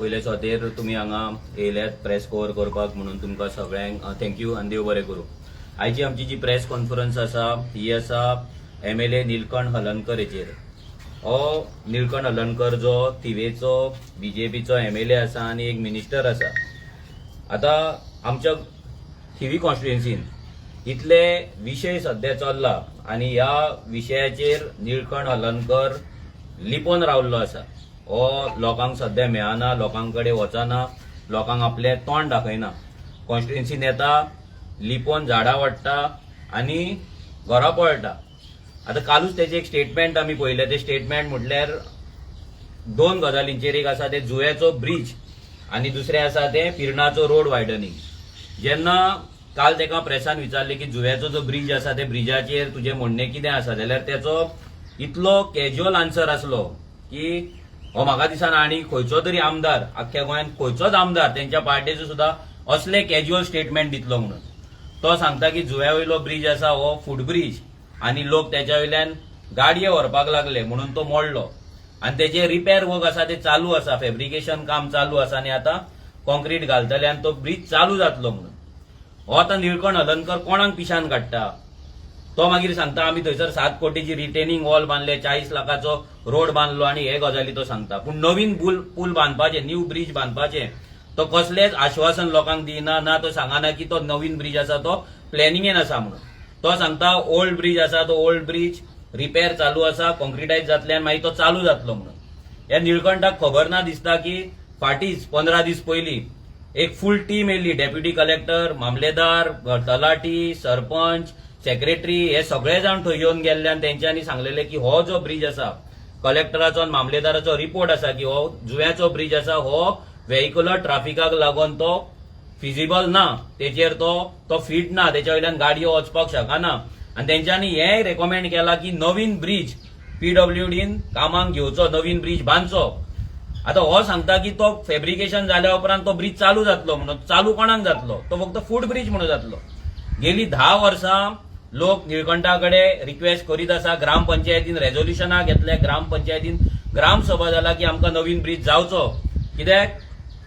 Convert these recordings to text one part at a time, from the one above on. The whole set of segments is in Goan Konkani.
पयले सोतेर तुमी हांगा येयल्यात प्रेस कवर करपाक म्हणून तुमकां सगळ्यांक thank you आनी देव बरें करूं. आयची आमची जी प्रेस कॉन्फरन्स आसा ही आसा एमएलए नीलकंठ हलनकर हेचेर. हो नीलकंठ हलनकर जो थिवेचो बीजेपीचो एमएलए आसा आनी एक मिनिस्टर आसा. आतां आमच्या थिवी कॉन्स्टिट्युएन्सीन इतले विशय सध्या चल्ला आनी ह्या विशयाचेर नीळकंठ हलनकर लिपोवन रावल्लो आसा. हो लोकांक सध्या मेळना, लोकां कडेन वचना, लोकांक आपलें तोंड दाखयना. कॉन्स्टिट्युएन्सीन येता, लिपोवन झाडां वाडटा आनी घरा पळटा. आतां कालूच तेजें एक स्टेटमेंट आमी पळयलें. तें स्टेटमेंट म्हटल्यार दोन गजालींचेर. एक आसा ते जुव्याचो ब्रीज आनी दुसरें आसा तें पिर्णाचो रोड वायडनिंग. जेन्ना काल तेका प्रेसान विचारलें की जुव्याचो जो ब्रीज आसा, ते ब्रिजाचेर तुजें म्हणणें कितें आसा, जाल्यार तेचो इतलो कॅज्युअल आन्सर आसलो की हो म्हाका दिसना आनी खंयचो तरी आमदार, आख्ख्या गोंयांत खंयचोच आमदार तेंच्या पार्टेचो सुद्दां असले कॅज्युअल स्टेटमेंट दितलो म्हणून. तो सांगता की जुव्या वयलो ब्रीज आसा हो फूट ब्रीज आनी लोक तेच्या वयल्यान गाडये व्हरपाक लागले म्हणून तो मोडलो आनी तेजे रिपेर वर्क आसा ते चालू आसा, फेब्रिकेशन काम चालू आसा आनी आतां कॉन्क्रीट घालतले आनी तो ब्रीज चालू जातलो म्हणून. हो आतां निळकंठ हलनकर कोणाक पिशान काडटा? तो मागीर सांगता आमी थंयसर 7 कोटीची रिटेनिंग वॉल बांदले, 40 लाखाचो रोड बांदलो आनी हे गजाली तो सांगता. पूण नवीन पूल बांदपाचे, न्यू ब्रीज बांदपाचे तो कसलेच आश्वासन लोकांक दिना. ना तो सांगना की तो नवीन ब्रीज आसा तो प्लॅनिंगेन आसा म्हणून. तो सांगता ओल्ड ब्रीज आसा तो ओल्ड ब्रीज रिपेर चालू आसा, कॉन्क्रिटायज जातले आनी मागीर तो चालू जातलो म्हणून. ह्या निळकंठाक खबर ना दिसता की फाटींच 15 दीस पयलीं एक फूल टीम येयली. डेप्युटी कलेक्टर, मामलेदार, तलाठी, सरपंच, सेक्रेटरी हे सगळे जाण थंय येवन गेल्ले आनी तेंच्यांनी सांगलेले की हो जो ब्रीज आसा, कलेक्टराचो आनी मामलेदाराचो रिपोर्ट आसा की हो जुव्याचो ब्रीज आसा हो व्हेहिक्युलर ट्राफिकाक लागून तो फिजिबल ना, तेचेर तो तो फिट ना, तेच्या वयल्यान गाडयो वचपाक शकना. आनी तेंच्यांनी हेंय रेकमेंड केला की नवीन ब्रीज पीडब्ल्यूडीन कामाक घेवचो, नवीन ब्रीज बांदचो. आता हो सांगता की तो फेब्रिकेशन जाल्या उपरांत तो ब्रीज चालू जातलो म्हणून. चालू कोणाक जातलो? तो फक्त फूट ब्रीज म्हणून जातलो. गेली 10 वर्सां लोक निळकंठा कडेन रिक्वेस्ट करीत आसा. ग्रामपंचायतीन रेजोल्युशनां घेतले, ग्रामपंचायतीन ग्रामसभा जाला की आमकां नवीन ब्रीज जावचो. कित्याक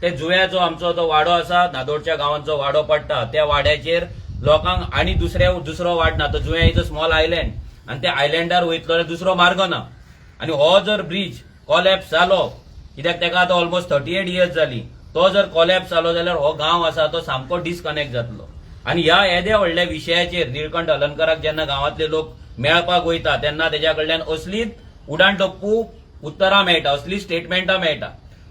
ते जुव्याचो आमचो तो वाडो आसा, नादोडच्या गांवांचो वाडो पडटा, त्या वाड्याचेर लोकांक आनी दुसरो वाड ना. तो जुव्या is a small island आनी त्या आयलँडार वयतलो जाल्यार दुसरो मार्ग ना. आनी हो जर ब्रीज कॉलॅप्स जालो, कित्याक तेका आतां ऑलमोस्ट 38 इयर्स जाली, तो जर कॉलॅप्स जालो जाल्यार हो गांव आसा तो सामको डिस्कनेक्ट जातलो. आनी ह्या येद्या व्हडल्या विशयाचेर निळकंठ हलनकराक जेन्ना गांवांतले लोक मेळपाक वयता तेन्ना तेज्या कडल्यान असलीच उडाण टप्पू उत्तरां मेळटा, असली स्टेटमेंटां मेळटा.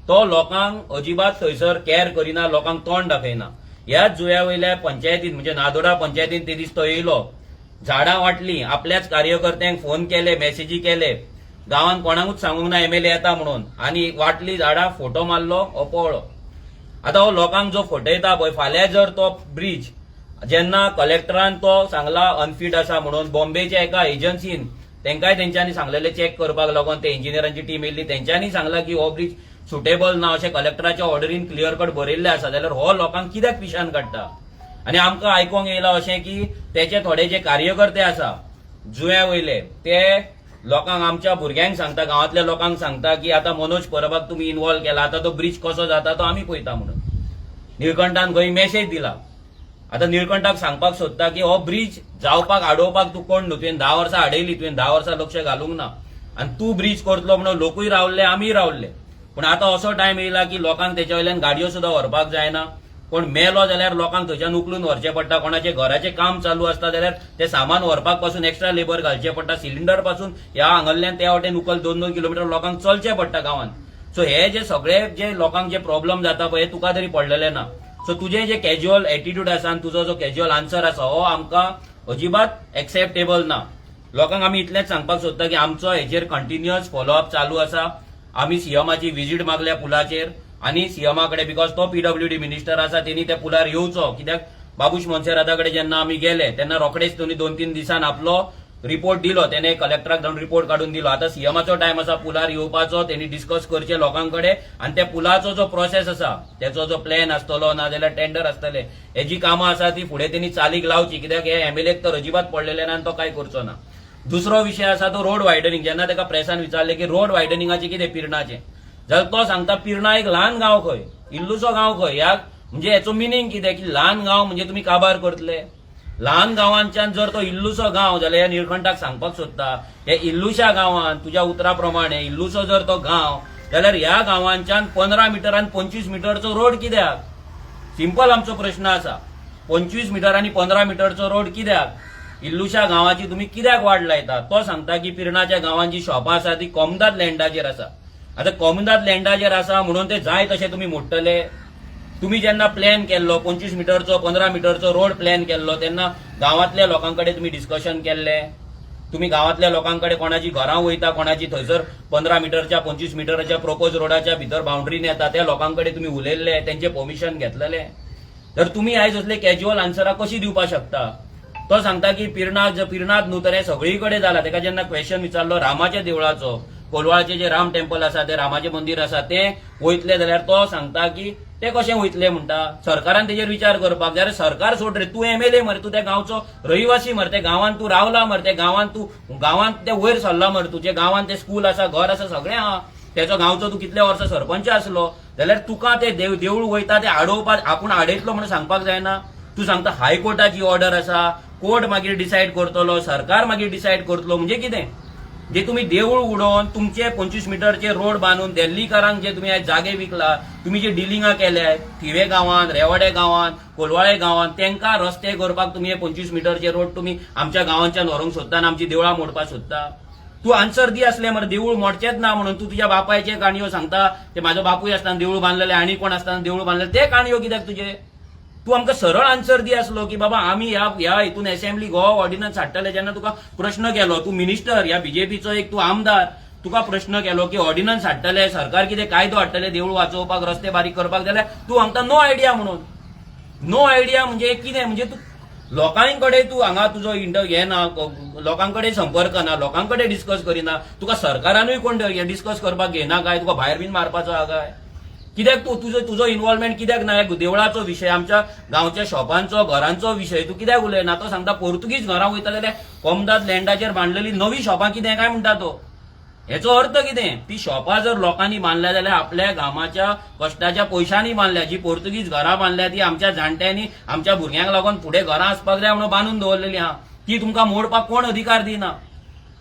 तो लोकांक अजिबात थंयसर कॅर करिना, लोकांक तोंड दाखयना. ह्याच जुव्या वयल्या पंचायतीन, म्हणजे नादोडा पंचायतीन ते दीस तो येयलो, झाडां वाटली, आपल्याच कार्यकर्त्यांक फोन केले, मेसेजी केले, गांवांत कोणाकूच सांगूंक ना एमएलए येता म्हणून, आनी वाटली झाडां, फोटो मारलो, हो पळ्ळो. आतां हो लोकांक जो फटयता पळय, फाल्यां जर तो ब्रीज जेन्ना कलेक्टरान तो सांगला अनफीट आसा म्हणून, बॉम्बेच्या एका एजन्सीन तेंकाय तेंच्यांनी सांगलेले चॅक करपाक लागून, ते इंजिनियरांची टीम येयल्ली, तेंच्यांनी सांगला की हो ब्रीज सुटेबल ना अशें कलेक्टराच्या ऑर्डरीन क्लियर कट बरयल्लें आसा, जाल्यार हो लोकांक कित्याक पिशान काडटा? आनी आमकां आयकोंक येयलां अशें की तेचे थोडे जे कार्यकर्ते आसा जुव्या वयले, ते लोकांक, आमच्या भुरग्यांक सांगता, गांवांतल्या लोकांक सांगता की आतां मनोज परबाक तुमी इन्वॉल्व केला, आतां तो ब्रीज कसो जाता तो आमी पळयता म्हणून निळकंठान खंय मेसेज दिला. आतां निळकंठाक सांगपाक सोदता की हो ब्रीज जावपाक आडोवपाक तूं कोण न्हू. तुवें 10 वर्सां आडयली, तुवें 10 वर्सां लक्ष घालूंक ना आनी तूं ब्रीज करतलो म्हणून लोकूय रावले, आमीय रावले. पूण आतां असो टायम येयला की लोकांक तेच्या वयल्यान गाडयो सुद्दां व्हरपाक जायना. कोण मेलो जाल्यार लोकांक थंयच्यान उखलून व्हरचें पडटा. कोणाचें घराचें काम चालू आसता जाल्यार ते सामान व्हरपाक पासून एक्स्ट्रा लेबर घालचें पडटा. सिलिंडर पासून ह्या हांगल्ल्यान त्या वटेन उखल 2-2 किलोमिटर लोकांक चलचें पडटा गांवांत. सो हे जे सगळे जे लोकांक जे प्रॉब्लम जाता पळय, हे तुका तरी पडलेले ना. सो तुजें जे कॅज्युअल एटिट्यूड आसा आनी तुजो जो कॅज्युअल आन्सर आसा हो आमकां अजिबात एक्सेप्टेबल ना. लोकांक आमी इतलेंच सांगपाक सोदता की आमचो हेचेर कंटिन्युअस फॉलोअप चालू आसा. आमी सीएमाची विजीट मागल्या पुलाचेर आनी सीएमा कडेन, because तो पीडब्ल्यूडी मिनिस्टर आसा, तेणी त्या पुलार येवचो. कित्याक बाबूश मोन्सेराता कडेन जेन्ना आमी गेले तेन्ना रोखडेच तांणी 2-3 दिसान आपलो रिपोर्ट दिलो. तेणे कलेक्टराक धाडून रिपोर्ट काडून दिलो. आतां सीएमाचो टायम आसा पुलार येवपाचो. तेणी डिस्कस करचे लोकां कडेन आनी त्या पुलाचो जो प्रोसेस आसा, तेचो जो प्लॅन आसतलो ना जाल्यार टेंडर आसतले, हेजी कामां आसा ती फुडें तेणी चालीक लावची. कित्याक हे एमएलएक तर अजिबात पडलेले ना आनी तो काय करचो ना. दुसरो विशय आसा तो रोड वायडनिंग. जेन्ना ताका प्रेसान विचारले की रोड वायडनिंगाचे कितें पिर्णाचें, जाल्यार तो सांगता पिर्णा एक ल्हान गांव खंय, इल्लुसो गांव खंय. ह्या म्हणजे हेचो मिनींग कितें की ल्हान गांव म्हणजे तुमी काबार करतले. ल्हान गांवांच्यान जर तो इल्लुसो गांव जाल्यार ह्या निळकंठाक सांगपाक सोदता, हे इल्लुशा गांवान तुज्या उतरा प्रमाणे इल्लुसो जर तो गांव जाल्यार ह्या गांवांच्यान 15 मिटर आनी 25 मिटरचो रोड कित्याक? सिंपल आमचो प्रश्न आसा, 25 मिटर आनी 15 मिटरचो रोड कित्याक? इल्लुशा गांवाची तुमी कित्याक वाड लायता? तो सांगता की पिर्णाच्या गांवांत जी शॉपां आसा ती कोमुनिदाद लँडाचेर आसा. आतां कोमुनिदाद लँडाचेर आसा म्हणून ते जाय तशें तुमी मोडटले? तुम्ही जेन्ना प्लॅन केल्लो 25 मिटरचो, 15 मिटरचो रोड प्लॅन केल्लो तेन्ना गांवांतल्या लोकां कडेन तुमी डिस्कशन केल्लें? तुमी गांवांतल्या लोकां कडेन कोणाची घरां वयता, कोणाची थंयसर 15 मिटरच्या 25 मिटराच्या प्रोपोज रोडाच्या भितर बाउंड्रीन येता त्या लोकां कडेन तुमी उलयल्ले, तेंचे परमिशन घेतलेले? तर तुमी आयज असले कॅज्युअल आन्सरां कशी दिवपाक शकता? तो सांगता की पिर्णात पिर्णात न्हू तर हें सगळी कडेन जाला. तेका जेन्ना क्वेश्चन विचारलो रामाच्या देवळाचो, कोलवाळचे जे राम टेम्पल आसा, ते रामाचें मंदीर आसा, तें वयतले जाल्यार तो सांगता की ते कशें वयतले म्हणटा, सरकारान तेजेर विचार करपाक जाय. सरकार सोड रे, तूं एमएलए मरे, तूं त्या गांवचो रहिवासी मरे, त्या गांवांत तूं रावला मरे, त्या गांवांत तूं गांवांत ते वयर सरला मरे, तुज्या गांवांत ते स्कूल आसा, घर आसा, सगळें आहा, तेचो गांवचो तूं कितले वर्सां सरपंच आसलो, जाल्यार तुका ते देवूळ वयता ते आडोवपाक आपूण आडयतलो म्हणून सांगपाक जायना? तूं सांगता हायकोर्टाची ऑर्डर आसा, कोर्ट मागीर डिसायड करतलो, सरकार मागीर डिसायड करतलो, म्हणजे कितें? जे तुम्ही देऊळ उडोवन तुमचे 25 मिटरचे रोड बांदून दिल्लीकारांक जे तुम्ही आयज जागे विकला, तुम्ही जे डिलिंगां केल्या थिवे गांवांत, रेवाडे गांवांत, कोलवाळे गांवांत, तांकां रस्ते करपाक तुमी हे 25 मिटरचे रोड तुमी आमच्या गांवांच्यान व्हरूंक सोदता आनी आमची देवळां मोडपाक सोदता. तूं आन्सर दी आसले मरे देवूळ मोडचेच ना म्हणून. तूं तुज्या बापायचे काणयो सांगता, ते म्हाजो बापूय आसतना देवूळ बांदलेले आनी कोण आसतना देवूळ बांदलेले, ते काणयो कित्याक तुजे? तूं आमकां सरळ आन्सर दी आसलो की बाबा आमी ह्या ह्या हितून असेंब्ली गोवा ऑर्डिनन्स हाडटले. जेन्ना तुका प्रश्न केलो, तूं मिनिस्टर, ह्या बीजेपीचो एक तूं आमदार, तुका प्रश्न केलो की ऑर्डिनन्स हाडटले सरकार, कितें कायदो हाडटले देवूळ वाचोवपाक, रस्ते बारीक करपाक, जाल्यार तूं सांगता नो आयडिया म्हणून. नो आयडिया म्हणजे कितें? म्हणजे तूं लोकां कडेन तूं हांगा तुजो इंटर हे ना, लोकां कडेन संपर्क ना, लोकां कडेन डिस्कस करिना. तुका सरकारानूय कोण डिस्कस करपाक घेना काय? तुका भायर बीन मारपाचो आहा काय? कित्याक तूं तुजो इन्वॉल्वमेंट कित्याक ना? देवळाचो विशय, आमच्या गांवच्या शॉपांचो, घरांचो विशय तूं कित्याक उलयना? तो सांगता पोर्तुगीज घरां वयता जाल्यार कोमुनिदाद लँडाचेर बांदलेली नवी शॉपां कितें काय म्हणटा तो. हेचो अर्थ कितें? ती शॉपां जर लोकांनी बांदल्या जाल्यार आपल्या घामाच्या कश्टाच्या पयशांनी बांदल्या. जी पोर्तुगीज घरां बांदल्या ती आमच्या जाणट्यांनी आमच्या भुरग्यांक लागून फुडें घरां आसपाक जाय म्हणून बांदून दवरलेली आहा. ती तुमकां मोडपाक कोण अधिकार दिना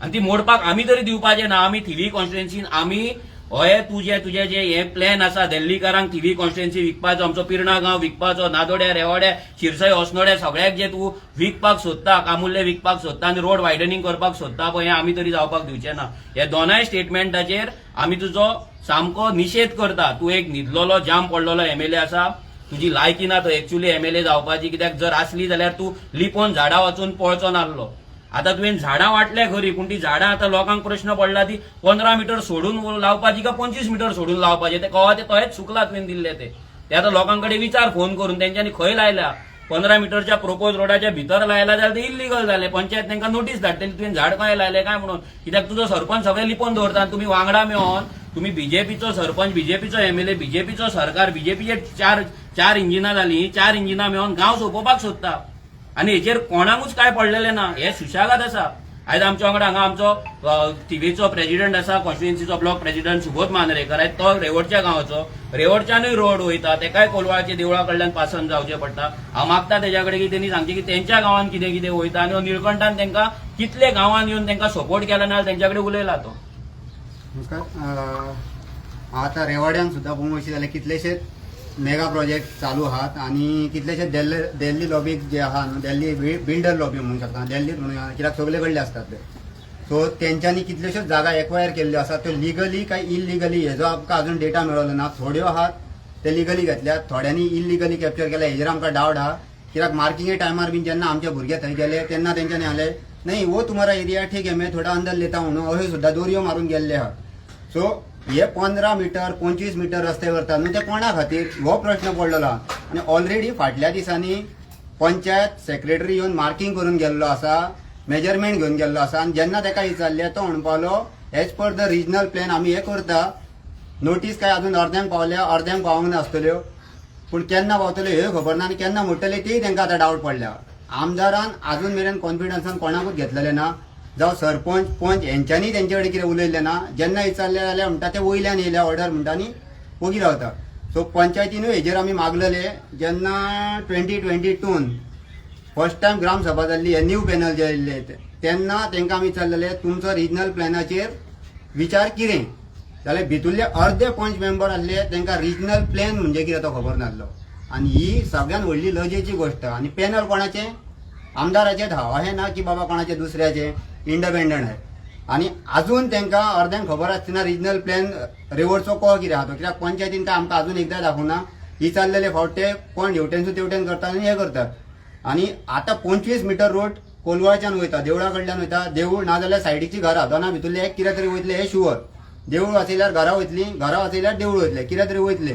आनी ती मोडपाक आमी तरी दिवपाचे ना. आमी थिवी कॉन्स्टिट्युएन्सीन आमी हय तुजे जे हे प्लॅन आसा दिल्लीकारांक थिवी कॉन्स्टिट्युएन्सी विकपाचो, आमचो पिर्णा गांव विकपाचो, नादोड्या, रेवाड्या, शिरसय, अस्नोड्या सगळ्याक जे तूं विकपाक सोदता, कामुल्ले विकपाक सोदता आनी रोड वायडनिंग करपाक सोदता पळय, हें आमी तरी जावपाक दिवचे ना. हे दोनाय स्टेटमेंटाचेर आमी तुजो सामको निशेध करता. तूं एक न्हिदलेलो, जाम पडलेलो एमएलए आसा. तुजी लायकी ना तो एक्च्युअली एमएलए जावपाची. कित्याक जर आसली जाल्यार तूं लिपोवन झाडां वचून पळचो नासलो. आतां तुवें झाडां वाटल्या खरी, पूण ती झाडां आतां लोकांक प्रश्न पडला ती 15 मिटर सोडून लावपाची काय 25 मिटर सोडून लावपाची ते कवा ते तहेच चुकला तुवें दिल्ले ते. ते आतां लोकां कडेन विचार फोन करून तेंच्यांनी खंय लायल्या. 15 मिटरच्या प्रोपोज रोडाच्या भितर लायला जाल्यार ते इल्लिगल जालें. पंचायत तांकां नोटीस धाडटली तुवें झाड खंय लायलें काय म्हणून. कित्याक तुजो सरपंच सगळें लिपोवन दवरता आनी तुमी वांगडा मेळोन, तुमी बीजेपीचो सरपंच, बीजेपीचो एमएलए, बीजेपीचो सरकार, बीजेपीचे चार चार इंजिनां जालीं, चार इंजिनां मेळोन गांव सोंपोवपाक सोदता आनी हेचेर कोणाकूच काय पडलेलें ना. हे सुशागात आसा. आयज आमच्या वांगडा हांगा आमचो थिवीचो प्रेजिडंट आसा, कॉन्स्टिट्युएन्सीचो ब्लॉक प्रेजिडंट सुबोध मांद्रेकर. आयज तो रेवडच्या गांवाचो, रेवडच्यानूय रोड वयता, तेकाय कोलवाळच्या देवळा कडल्यान पासन जावचें पडटा. हांव मागता तेज्या कडेन की तेणी सांगचें की तेंच्या गांवांत कितें कितें वयता आनी निळकंठान तेंकां कितले गांवांत येवन तेंकां सपोर्ट केला ना तेंच्या कडेन उलयला तो. नमस्कार. आतां रेवाड्यान सुद्दां पळोवंक वयशी जाल्यार कितलेशेच मेगा प्रोजेक्ट चालू आहात आनी कितलेशे दिल्ली दिल्ली लॉबीक जे आहा न्हू, दिल्ली बिल्डर लॉबी म्हणूंक शकता, दिल्लीत म्हणून कित्याक सगळे कडले आसतात ते. सो तेंच्यांनी कितल्योश्योच जागा एक्वायर केल्ल्यो आसात. त्यो लिगली काय इलिगली हेजो आमकां अजून डेटा मेळलो ना. थोड्यो आहात ते लिगली घेतल्यात, थोड्यांनी इलिगली कॅप्चर केल्या, हेजेर आमकां डावट आहा. कित्याक मार्किंगे टायमार बीन जेन्ना आमचे भुरगे थंय गेले तेन्ना तेंच्यांनी सांगलें, "नहीं, वो तुम्हारा एरिया ठीक है, मैं थोडा अंदर लेता हूँ" म्हणून अश्यो सुद्दां दोरयो मारून गेल्ले आहात. सो हे 15 मिटर, 25 मिटर रस्ते करतात न्हू, ते कोणा खातीर हो प्रश्न पडलेलो आहा. आनी ऑलरेडी फाटल्या दिसांनी पंचायत सेक्रेटरी येवन मार्किंग करून गेल्लो आसा, मेजरमेंट घेवन गेल्लो आसा. आनी जेन्ना ताका विचारलें तो म्हणपालो, "As per the regional plan आमी हे करता." नोटीस काय अजून अर्द्यांक पावल्या, अर्द्यांक पावूंक नासतल्यो, पूण केन्ना पावतल्यो ह्यो खबर ना आनी केन्ना मोडटले तेय तांकां आतां डावट पडल्या. आमदारान अजून मेरेन कॉन्फिडन्सान कोणाकूच घेतलेले ना. जावं सरपंच पंच हेंच्यांनी तेंचे कडेन कितें उलयल्लें ना. जेन्ना विचारलें जाल्यार म्हणटा ते वयल्यान येयल्या ऑर्डर म्हणटा आनी ओगी रावता. सो पंचायतीनूय हेजेर आमी मागलेले जेन्ना 2022न फर्स्ट टायम ग्रामसभा जाल्ली, हे न्यू पॅनल जे येयल्ले तेन्ना तेंकां आमी विचारलेले तुमचो रिजनल प्लॅनाचेर विचार कितें, जाल्यार भितुल्ले अर्दे पंच मेंबर आसले तेंकां रिजनल प्लॅन म्हणजे कितें तो खबर नासलो. आनी ही सगळ्यात व्हडली लजेची गोश्ट. आनी पॅनल कोणाचें? आमदाराचेंच आहा, अशें ना की बाबा कोणाचें दुसऱ्याचें, इंडिपेंडंट आहा. आनी अजून तेंकां अर्द्यांक खबर आसतना रिजनल प्लॅन रेवडचो को कितें आहा तो, कित्याक पंचायतीन काय आमकां अजून एकदां दाखोवना. विचारलेले फावट ते कोण हेवटेनसून तेवटेन करतात आनी हें करतात. आनी आतां 25 मिटर रोड कोलवाळच्यान वयता, देवळा कडल्यान वयता, देवूळ नाजाल्यार सायडीची घरां, दोना भितुरले एक कितें तरी वयतले हे शुवर. देवूळ वाचयल्यार घरां वयतली, घरां वाचयल्यार देवूळ वयतले, कितें तरी वयतले.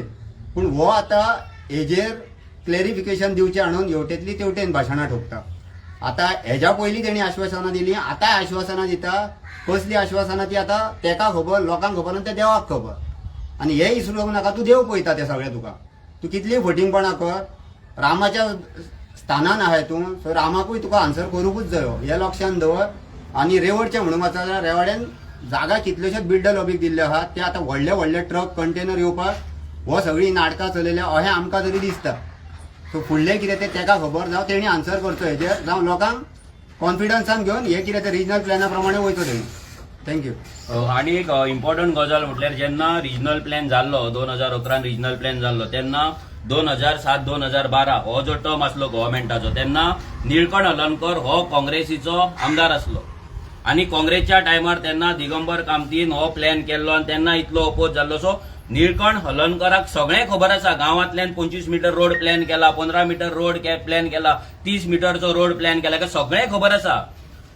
पूण हो आतां हेजेर क्लेरिफिकेशन दिवचें हाणून हेवटेंतली तेवटेन भाशणां ठोकता. आतां हेज्या पयलीं तेणी आश्वासनां दिली, आतांय आश्वासनां दिता. कसली आश्वासनां ती आतां तेका खबर, लोकांक खबर आनी त्या देवाक खबर. आनी हे इसरूंक नाका, तूं देव पळयता ते सगळें तुका. तूं कितलीय फटींगपणां कर, रामाच्या स्थानान आहाय तूं, सो रामाकूय तुका आन्सर करूंकूच जायो हें लक्षान दवर. आनी रेवडचें म्हणूंक वचत जाल्यार रेवाड्यान जागा कितल्योश्योच बिल्डर लॉबीक दिल्ल्यो आहात, ते आतां व्हडले व्हडले ट्रक कंटेनर येवपाक हो सगळीं नाटकां चलयल्या अशें आमकां तरी दिसता. सो फुडलें कितें तें तेका खबर, जावं तेणी आन्सर करचो हेजेर, जावं लोकांक कॉन्फिडन्सान घेवन हे कितें तें रिजनल प्लॅना प्रमाणे वयचो तेणी. Thank you. आणि एक इम्पॉर्टंट गजाल म्हटल्यार जेन्ना रिजनल प्लॅन जाल्लो, 2011न रिजनल प्लॅन जाल्लो, तेन्ना 2007 2012 हो जो टर्म आसलो गव्हर्मेंटाचो, तेन्ना निळकंठ हलनकर हो काँग्रेसीचो आमदार आसलो आनी काँग्रेसच्या टायमार तेन्ना दिगंबर कामतीन हो प्लॅन केल्लो आनी तेन्ना इतलो अपोज जाल्लो. सो निळकंठ हलनकराक सगळें खबर आसा. गांवांतल्यान 25 मिटर रोड प्लॅन केला, 15 मिटर रोड प्लॅन केला, 30 मिटरचो रोड प्लॅन केला, हेका सगळें खबर आसा.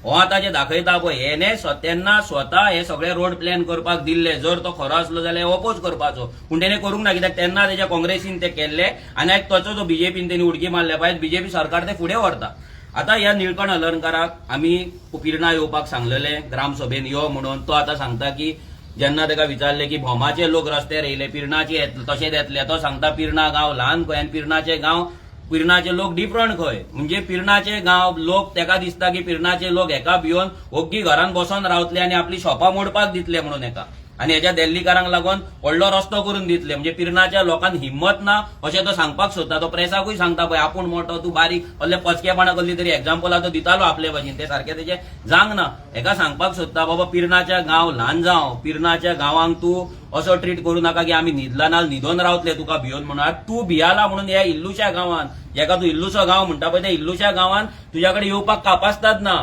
हो आतां जे दाखयता पळय, हेणे तेन्ना स्वता हे सगळे रोड प्लॅन करपाक दिल्ले. जर तो खरो आसलो जाल्यार अपोज करपाचो, पूण तेणे करूंक ना, कित्याक तेन्ना तेच्या काँग्रेसीन ते केल्ले आनी आयज तोचो जो बीजेपीन तेणी उडकी मारल्या पळय, बीजेपी सरकार ते फुडें व्हरता. आतां ह्या निळकंठ हलनकाराक आमी पिर्णा येवपाक सांगलेले, ग्रामसभेन यो म्हणून. तो आतां सांगता की जेन्ना ताका विचारले की भोमाचे लोक रस्त्यार येयले, पिर्णाचे येतले तशेंच येतले, तो सांगता पिर्णा गांव ल्हान खंय आनी पिर्णाचे गांव पिर्णाचे लोक डिफरंट खंय. म्हणजे पिर्णाचे गांव लोक तेका दिसता की पिर्णाचे लोक हेका भिवन ओग्गी घरान बसोन रावतले आनी आपली शॉपां मोडपाक दितले म्हणून हेका, आनी हेच्या दिल्लीकारांक लागून व्हडलो रस्तो करून दितले. म्हणजे पिर्णाच्या लोकांक हिम्मत ना अशें तो सांगपाक सोदता. तो प्रेसाकूय सांगता पळय, आपूण मोठो तूं बारीक, असले पचकेपणा कसली तरी एग्जाम्पल तो दितालो आपले भाशेन, ते सारकें तेजें जावंक ना. हेका सांगपाक सोदता, बाबा पिर्णाच्या गांव ल्हान जावं, पिर्णाच्या गांवांक तूं असो ट्रीट करूं नाका की आमी न्हिदला ना न्हिदोन रावतले तुका भियोन म्हणून. आतां तूं भियाला म्हणून ह्या इल्लूश्या गांवान, जेका तूं इल्लूसो गांव म्हणटा पळय, त्या इल्लूश्या गांवान तुज्या कडेन येवपाक कापासतात ना.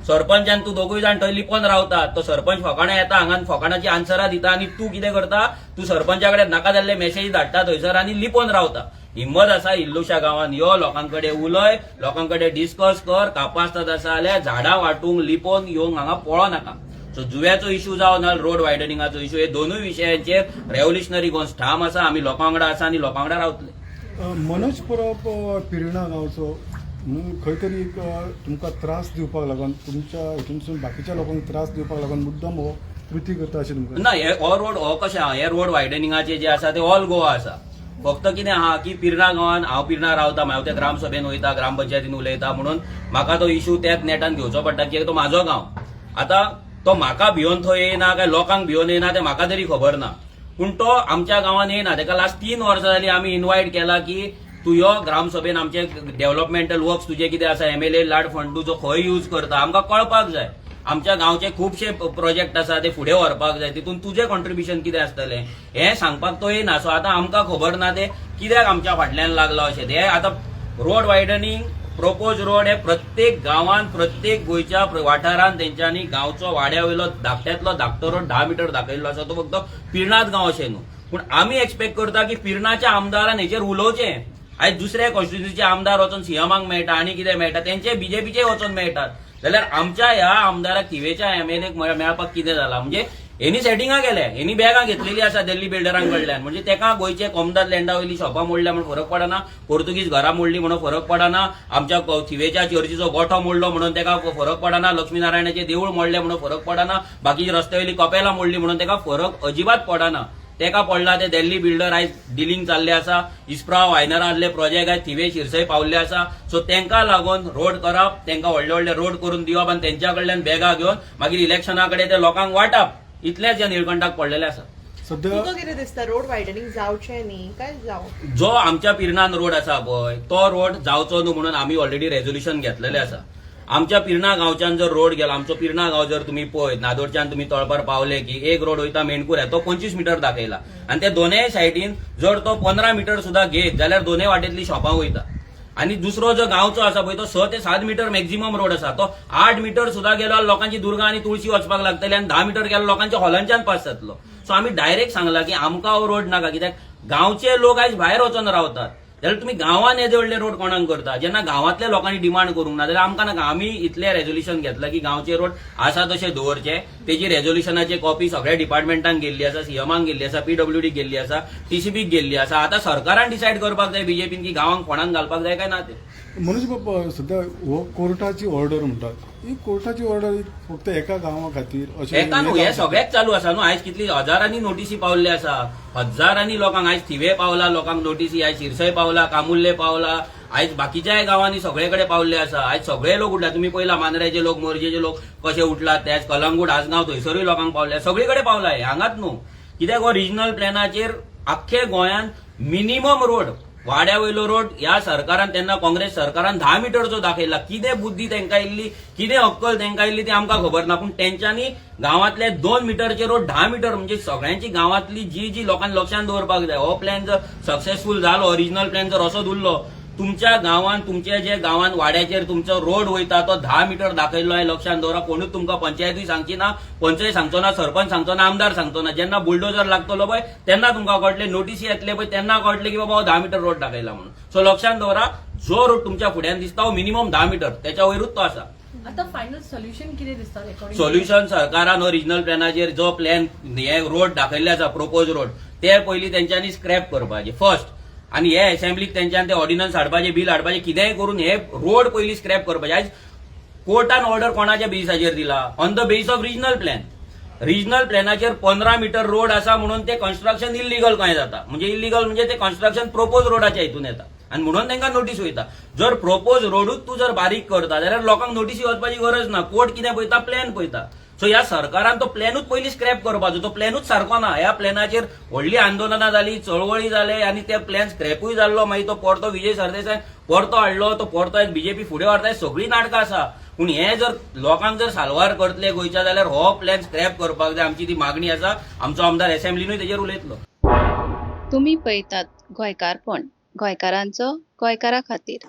सरपंच आनी तूं दोगूय जाण थंय लिपोन रावतात. तो सरपंच फकाणां येता हांगा, फकाणाची आन्सरां दिता आनी तूं कितें करता? तूं सरपंचा कडेन नाका जाल्ले मेसेज धाडटा थंयसर आनी लिपोन रावता. हिम्मत आसा इल्लूश्या गांवान यो, लोकां कडेन उलय, लोकां कडेन डिस्कस कर. कापास्ताद आसा जाल्यार झाडां वाटूंक लिपोन येवंक हांगा पळो नाका. सो जुव्याचो इशू जावं ना रोड वायडनिंगाचो इशू, हे दोनूय विशयांचेर रेव्होल्युशनरी गोंस ठाम आसा. आमी लोकां वांगडा आसा आनी लोकां वांगडा रावतले. मनोज परब पिर्णा गांवचो म्हणून खंय तरी एक तुमकां त्रास दिवपाक लागून, तुमच्या हितूनसून बाकीच्या लोकांक त्रास दिवपाक लागून मुद्दम हो कृती करता अशें तुमकां ना, हे हो रोड हो कशें आहा, हे रोड वायडनिंगाचे जे आसा ते ऑल गोवा आसा. फक्त कितें आहा की पिर्णा गांवान, हांव पिर्णा रावता, हांव त्या ग्रामसभेन वयता, ग्रामपंचायतीन उलयता, म्हणून म्हाका तो इशू त्याच नेटान घेवचो पडटा की तो म्हाजो गांव. आतां तो म्हाका भियोन थंय येयना काय लोकांक भियोन येयना तें म्हाका तरी खबर ना, पूण तो आमच्या गांवान येयना. तेका लास्ट 3 वर्सां जाली आमी इनवायट केला की तूं यो ग्रामसभेन, आमचे डेव्हलपमेंटल वर्क्स तुजे कितें आसा, एमएलए लाड फंड तूं जो खंय यूज करता आमकां कळपाक जाय. आमच्या गांवचे खुबशे प्रोजेक्ट आसा ते फुडें व्हरपाक जाय, तितून तुजें कॉन्ट्रिब्युशन कितें आसतलें हें सांगपाक तो येयना. सो आतां आमकां खबर ना ते कित्याक आमच्या फाटल्यान लागला अशें. ते आतां रोड वायडनिंग प्रोपोज रोड हे प्रत्येक गांवान, प्रत्येक गोंयच्या वाठारान तेंच्यांनी गांवचो वाड्या वयलो धाकट्यांतलो धाकटो रोड 10 मिटर दाखयल्लो आसा, तो फक्त पिर्णाच गांव अशें न्हू. पूण आमी एक्सपेक्ट करता की पिर्णाच्या आमदारान हेचेर उलोवचें. आयज दुसऱ्या कॉन्स्टिट्युन्सीचे आमदार वचून सीएमाक मेळटा आनी कितें मेळटा, तेंचे बीजेपीचे वचून मेळटात, जाल्यार आमच्या ह्या आमदाराक, थिवेच्या एमएलएक मेळपाक कितें जाला? म्हणजे हेनी सेटिंगां केल्या, हेनी बॅगां घेतलेली आसा दिल्ली बिल्डरां कडल्यान. म्हणजे तेका गोंयचे कोमदाद लँडा वयली शॉपां मोडल्या म्हणून फरक पडना, पोर्तुगीज घरां मोडली म्हणून फरक पडना, आमच्या थिवेच्या चर्चीचो गोठो मोडलो म्हणून तेका फरक पडना, लक्ष्मीनारायणाचें देवूळ मोडलें म्हणून फरक पडना, बाकीची रस्त्या वयली कपेलां मोडली म्हणून तेका फरक अजिबात पडना. तेका पडला ते दिल्ली बिल्डर आयज डिलींग चालले आसा. इस्प्राव वायनरांतले प्रोजेक्ट आयज थिवे शिरसय पावल्ले आसा. सो तेंका लागून रोड करप, तेंका व्हडले व्हडले रोड करून दिवप आनी तेंच्या कडल्यान बॅगां घेवन मागीर इलेक्शना कडेन ते लोकांक वांटप, इतलेंच ह्या निळकंठाक पडलेलें आसा. सध्या तुका कितें दिसता, रोड वायडनिंग जावचें न्ही काय जावं? जो आमच्या पिर्णान रोड आसा पळय, तो रोड जावचो न्हू म्हणून आमी ऑलरेडी रेजोल्युशन घेतलेलें आसा. आमच्या पिर्णा गांवच्यान जर रोड गेलो, आमचो पिर्णा गांव जर तुमी पळयत, नादोरच्यान तुमी तळपार पावले की एक रोड वयता मेणकुऱ्या, तो 25 मिटर दाखयला आनी ते दोनय सायडीन जर तो 15 मिटर सुद्धा घेत जाल्यार दोनय वाटेंतली शॉपां वयता. आनी दुसरो जो गांवचो आसा पळय, तो 6 ते 7 मिटर मॅक्झिमम रोड आसा. तो 8 मिटर सुद्धा गेलो जाल्यार लोकांची दुर्गा आनी तुळशी वचपाक लागतली आनी 10 मिटर गेल्यार लोकांच्या हॉलांच्यान पास जातलो. सो आमी डायरेक्ट सांगला की आमकां हो रोड नाका, कित्याक गांवचे लोक आयज भायर वचोन रावतात. जाल्यार तुमी गांवान येदे व्हडले रोड कोणाक करता जेन्ना गांवांतल्या लोकांनी डिमांड करूंक ना, जाल्यार आमकां नाका. आमी इतले रेजोल्युशन घेतला की गांवचे रोड आसा तशे दवरचे. तेजी रेजोल्युशनाची कॉपी सगळ्या डिपार्टमेंटांक गेल्ली आसा, सीएमाक गेल्ली आसा, पीडब्ल्यूडीक गेल्ली आसा, टीसीपीक गेल्ली आसा. आतां सरकारान डिसायड करपाक जाय बीजेपीन की गांवांक कोणाक घालपाक जाय काय ना ते. मनोज बाब, सध्या हो कोर्टाची ऑर्डर म्हणटात, ही कोर्टाची ऑर्डर फक्त एका गांवा खातीर अशें? एका न्हू, हे सगळेच चालू आसा न्हू. आयज कितली हजारांनी नोटीसी पावल्ले आसा, हजारांनी लोकांक. आयज थिवे पावला लोकांक नोटीसी, आयज शिरसय पावला, कामुल्ले पावला, आयज बाकीच्याय गांवांनी सगळे कडेन पावल्ले आसा. आयज सगळे लोक उठला. तुमी पळयला मांद्र्याचे लोक, मोरजेचे लोक कशे उठलात ते. आयज कलंगूट, आजगांव थंयसरूय लोकांक पावले, सगळे कडेन पावला हे, हांगाच न्हू. कित्याक हो रिजनल प्लॅनाचेर आख्खे गोंयांत मिनिमम रोड, वाड्या वयलो रोड ह्या सरकारान, तेन्ना काँग्रेस सरकारान 10 मिटरचो दाखयला. कितें बुद्धी तांकां येयल्ली, कितें अक्कल तांकां येयल्ली ती आमकां खबर ना, पूण तेंच्यांनी गांवांतले 2 मिटरचे रोड 10 मिटर. म्हणजे सगळ्यांची गांवांतली जी जी लोकांनी लक्षांत दवरपाक जाय, हो प्लॅन जर सक्सेसफूल जालो, रिजनल प्लॅन जर असोच उरलो, तुमच्या गांवांत, तुमच्या जे गांवांत वाड्याचेर तुमचो रोड वयता तो 10 मिटर दाखयल्लो आहे, लक्षांत दवरा. कोणूच तुमकां पंचायतूय सांगची ना, पंचय सांगचो ना, सरपंच सांगचो ना, आमदार सांगचो ना. जेन्ना बुलडोजर लागतलो पळय तेन्ना तुमकां कळटलें, नोटीसी येतले पळय तेन्ना कळटलें की बाबा हो 10 मिटर रोड दाखयला म्हणून. सो लक्षांत दवरा, जो रोड तुमच्या फुड्यान दिसता हो मिनिमम 10 मिटर, त्याच्या वयरूच तो आसा. आता फायनल सोल्युशन कितें दिसता according to- solution, सरकारान हो रिजनल प्लॅनाचेर जो प्लॅन हे रोड दाखयल्ले आसा, प्रोपोज रोड, ते पयलीं तेंच्यांनी स्क्रॅप करपाचे फर्स्ट. आनी हे असेंब्लीक तेंच्यान ते ऑर्डिनन्स हाडपाचे, बील हाडपाचे, कितेंय करून हे रोड पयलीं स्क्रॅप करपाचे. आयज कोर्टान ऑर्डर कोणाच्या बेसिसाचेर दिला? On the base of regional plan. Regional प्लॅनाचेर 15 metre road आसा म्हणून ते कन्स्ट्रक्शन इलिगल काय जाता. म्हणजे इलिगल म्हणजे ते कन्स्ट्रक्शन प्रोपोज रोडाच्या हितून येता आनी म्हणून तांकां नोटीस वयता. जर प्रोपोज रोडूच तूं जर बारीक करता जाल्यार लोकांक नोटीसी वचपाची गरज ना. कोर्ट कितें पळयता? प्लॅन पळयता. सो ह्या सरकारान तो प्लॅनूच पयलीं स्क्रॅप करपाचो. तो प्लॅनूच सारको ना. ह्या प्लॅनाचेर व्हडली आंदोलनां जाली, चळवळी जाले आनी ते प्लॅन स्क्रॅपूय जाल्लो. मागीर तो परतो विजय सरदेसाय परतो हाडलो, तो परतो आयज बीजेपी फुडें व्हरता. सगळीं नाटकां आसा, पूण हे जर लोकांक जर साल्वार करतले गोंयच्या जाल्यार हो प्लॅन स्क्रॅप करपाक जाय, आमची ती मागणी आसा. आमचो आमदार एसेंब्लीनूय तेजेर उलयतलो. तुमी पळयतात गोंयकारपण, गोंयकारांचो गोंयकारा खातीर.